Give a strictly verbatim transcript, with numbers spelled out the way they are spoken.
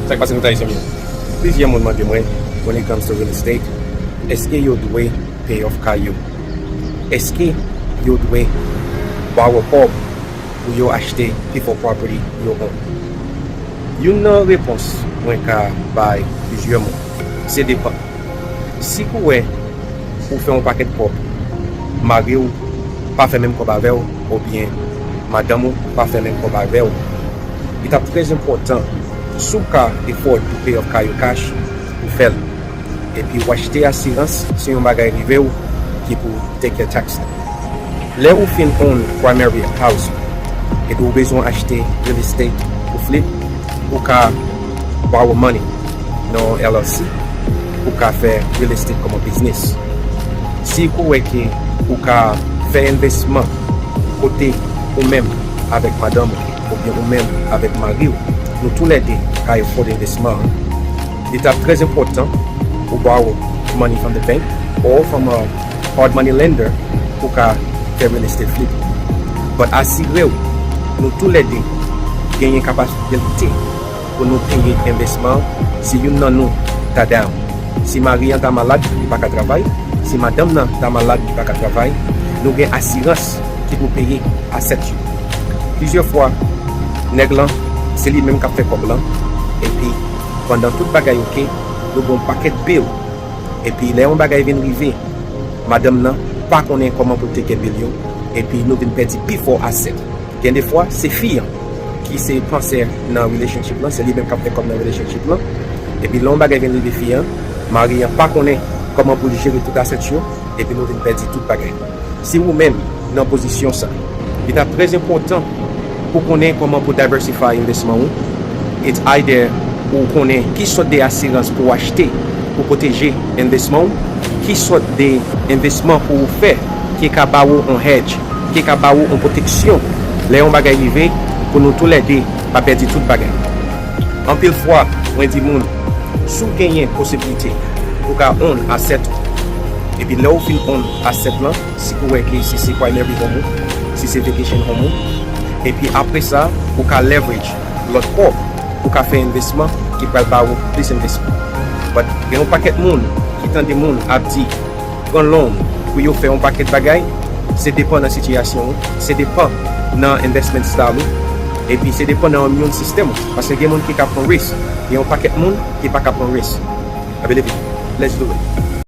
Sa k pase nou ta, mezanmi? Plizyè moun mande mwen, when it comes to real estate, èske yo dwe pay off kay yo? Èske yo dwe borrow kòb pou yo achte pifò property yo own? Youn nan repons mwen ka bay plizyè moun, se depan. Si ou wè ou fè yon pakèt kòb, mari w pa fè menm kòb avè w, oubyen madanm ou pa fè menm kòb avè w, li t ap trè enpòtan, si w ka afford pou pay off kay ou cash, ou fè l. Epi w achte asirans si yon bagay rive w ki pou take care tax la. Lè ou fin own primary house, epi ou bezwen achte real estate pou flip, ou ka borrow money nan yon L L C, ou ka fè real estate kòman biznis. Si ou wè ke ou ka fè envèsman kote ou menm avèk madanm ou, oubyen ou menm avèk mari w, nou toulède ka afford envèsman an, li t ap trè enpòtan ou borrow money from the bank or from a hard money lender pou ka fè real estate flip. But asire w, nou toulède genyen kapasite pou nou peye envèsman an si youn nan nou ta down. Si mari an ta malad, li pa ka travay, si madanm nan ta malad, li pa ka travay, nou gen asirans ki pou peye asset yo. Plizyè fwa, nèg lan, se li menm k ap fè kòb lan, epi pandan tout bagay oke, nou gen yon pakèt bill. Epi lè yon bagay vin rive, madanm nan pa konnen kòman pou l take care bill yo, epi nou vin pèdi pifò asset. Gen de fwa, se fi an ki se pansè nan relationship lan, se li menm k ap fè kòb nan relationship lan. Epi lè yon bagay vin rive fi an, mari an pa konnen kòman pou l jere tout asset yo, epi nou vin pèdi tout bagay. Si ou menm nan pozisyon sa, li t ap trè enpòtan pou konnen kòman pou diversify envèsman ou. It's either ou konnen ki sòt de asirans pou w achte pou pwoteje envèsman ou, ki sòt de envèsman pou ou fè ki ka ba ou yon hedge, ki ka ba ou yon pwoteksyon lè yon bagay rive, pou nou toulède pa pèdi tout bagay. Anpil fwa, mwen di moun, si w genyen posiblite pou w ka own asset ou, epi lè w fin own asset lan, si ou wè ke si se primary home ou, si se vacation home ou, epi apre sa, ou ka leverage lòt kòb pou ka fè envèsman ki pral ba ou plis envèsman. But gen yon pakèt moun ki tande moun ap di pran loan pou yo fè yon pakèt bagay, se depan nan sitiyasyon ou, se depan nan investment style ou, epi se depan nan immune system ou. Paske gen moun ki ka pran risk, gen yon pakèt moun ki pa ka pran risk. I believe it. Let's do it.